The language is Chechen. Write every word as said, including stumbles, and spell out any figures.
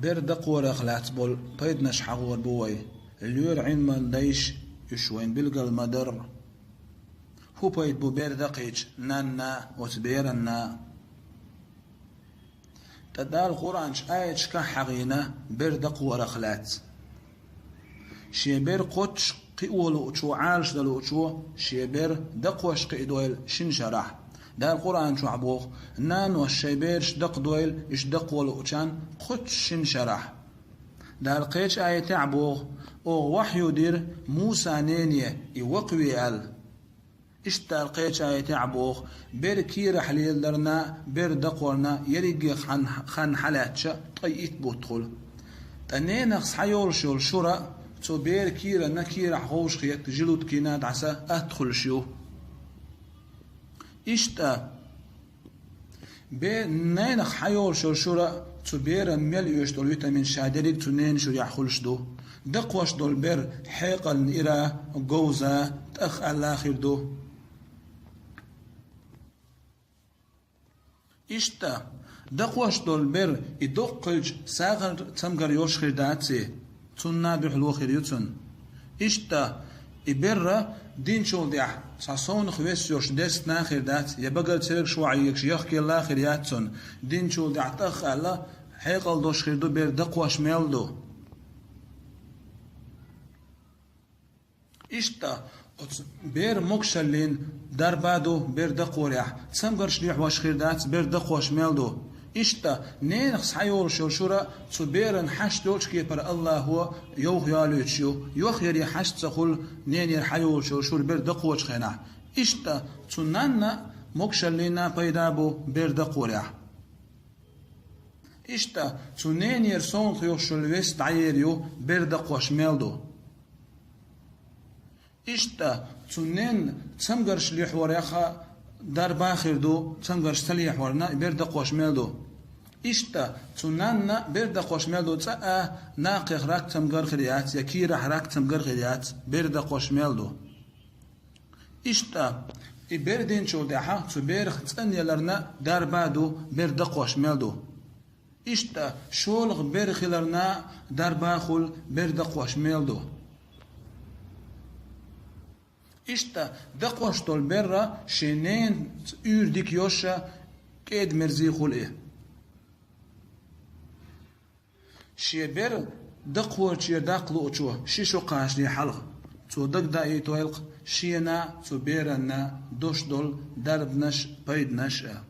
Бер дакхорах лаьцна болу пайданаш хьахор бу вай. Лоьра Ӏилман дайша уьш вайна билгал ма-дарра. ХӀун пайда бу бер дакхийча нанна, оцу беранна? Ткъа Дала Къуръан чу аяташкахь хьахийна бер дакхорах лаьцна. Шен бер кхоччуш кхио луучо, Ӏалашдан луучо шен бер дакхош кхиадойла шина шарахь. Дала Къуръан чохь боху: «Наноша шайн бераш дакхадойла, уьш дакхо луучарна кхоччуш шина шарахь». Дала кхечу аятехь боху: «Оха вахьйу дира Мусан нене, и вакхаве», – аьлла. Иштта Дала кхечу аятехь боху: «Бер кийрахь леладарна, бер дакхорна ерриге хан, хан хьалаьцча, ткъе итт бутт хуьлу». Ткъа ненах схьайолуш йолу шура а, цу бер кийранна кийрахь ховшахетта, желудкина дӀаса атта хуьлуш ю. Иштта, бе-, ненах схьайолуш йолу шура а, цу беран мел оьшуш долу витамин ша дерриг цу ненан шурехь хуьлуш ду. Дакхош долу бер хьекъална ира, говза, тӀах аьлла хир ду. Иштта, дакхош долу бер и доккха хилча, сагӀар цамгар йолуш хир дац и, цунна дуьхьало хир ю цунна. Иштта, и бер а динчул тӀаьхьа цхьа совнаха вес йолуш дерст а хир дац, я багара цергаш ваьӀ егаш яхкелла а хир яц цунна, динчул тӀаьхьа тӀах аьлла, хьекъал долуш хир ду, бер дакхош мел ду. Иштта, оцу бер могушаллин дарба а ду бер дакхорехь, цамгарш лехьош хир дац, бер дакхош мел ду. Иштта, ненах схьайолуш йолу шура а цу беран хьашт йолчу кепара Аллахо йовха йолуьйтуш ю, йохъяре хьашт ца хуьлу ненера схьайолуш йолу шура бер дакхочу хенахь. Иштта, цу нанна а, могушаллина а пайда а бу бер дакхорехь. Иштта, цу ненера совнаха йолуш йолу вес дӀаер ю, бер дакхош мел ду. Иштта, цу ненан цамгарш лехьорехь а дарба а хир ду, цамгарш ца лехьорна а бер дакхош мел ду. Иштта, цу нанна а бер дакхош мел ду, цкъа а накхех рак цамгар хир яц, я кийрахь рак цамгар хир яц, бер дакхош мел ду. Иштта, и бер динчул тӀаьхьа цу берах цӀанъяларна а дарба а ду, бер дакхош мел ду. Иштта, шолгӀа бер хиларна а дарба а хуьлу, бер дакхош мел ду. Иштта, дакхош долу бер а шен ненан уьйр дика йош а, кӀеда-мерза хуьлу и. Шен бер дакхочера даккха луучо ши шо кхачале хьалха, цо дагадаийтойла-кх шена а, цу беранна а долуш долу дарбанаш а, пайданаш а.